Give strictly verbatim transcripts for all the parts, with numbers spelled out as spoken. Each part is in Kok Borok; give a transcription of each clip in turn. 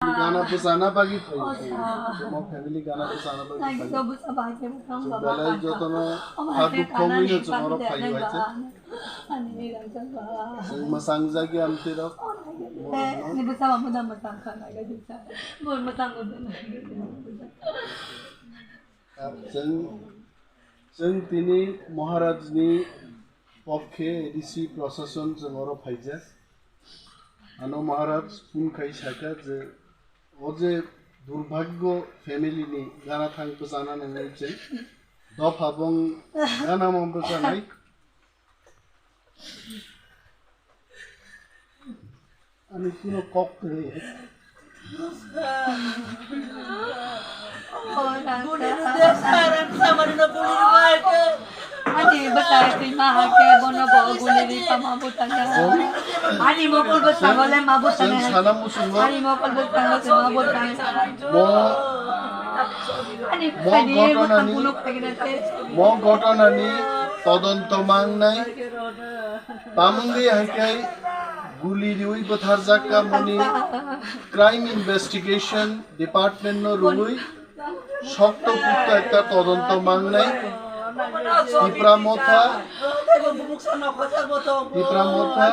Gana bwchana bagwi phai. Mo family gana bwchana bagwi phai. Belai jotono ha dukho muino chwngno phai hai se. Chwng mwchang jagwi amtwi rok. Chwng, chwng tini Maharajni pokhe A D C prosason chwng oro phaijak. Ano Maharaj phone khai saka je o je durbhagyo family ni gana thang bwchana nangwi chwng dopha bong gana mo bwchanai. Ani kuno kok kwrwi. Ani bwsai twi ma hai khe bono bo guli ri tamo bwsai. Ani mokol bwskango le ma bwsai. Chwng sana muchungo. Ani mokol bwskango se ma bwsai. Mo, ani mo bwsai ni ghotona ni, mo ghotona ni todonto mangnai. Tamungwi hai khe guli riwi bwtharjak ka moni Crime Investigation Department no rwwi sokto pukto ekta todonto mangnai. Tipra Motha, Tipra Motha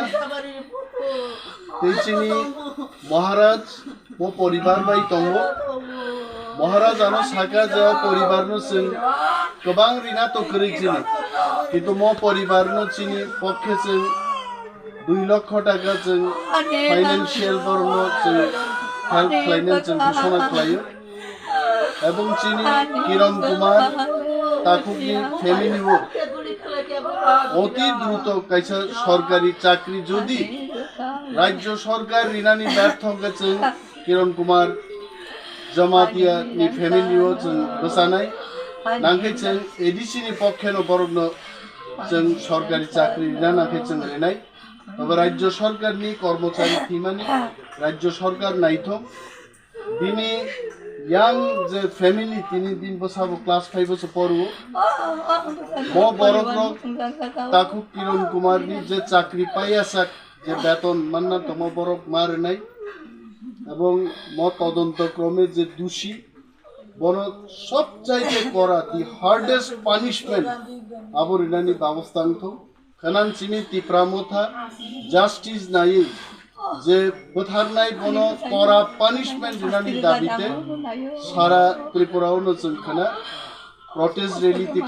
tei chini Maharaj mo poribar bai tongo. Maharaj ano saka je o poribar no chwng kwbang rina to kwrwi chini. Kintu mo poribar no chini pokhe chwng dui lokho taka chwng financial borok no chwng help khlaina chwng ghosona khlaio. Ebong chini Kiran Kumar takhukni family o oti druto kaisa sorkari chakri jodi rajyo sorkar rinani bertho khe chwng Kiran Kumar Jamatia ni family o chwng bwchanai. Nangkhe chwng A D C ni pokhe no borok no chwng sorkari chakri rina nangkhe chwng rinai. Tobo rajyo sorkar ni kormochari thwimani rajyo sorkar naithok. Bini yang je family tini bini bwsabo class five o se poru. Mo borok rok takhuk Kiran Kumar ni je chakri paiya sak je beton manna tongma borok ma rwnai. Ebong mo todonto krome je dushi bono sobchaite kora the hardest punishment abo rinani babosta wngthok. Khwnang chini Tipra Motha justice naiwi je bwtharnai bono kora punishment rinani dabite sara Tripura o no chwng khwna protest rally tei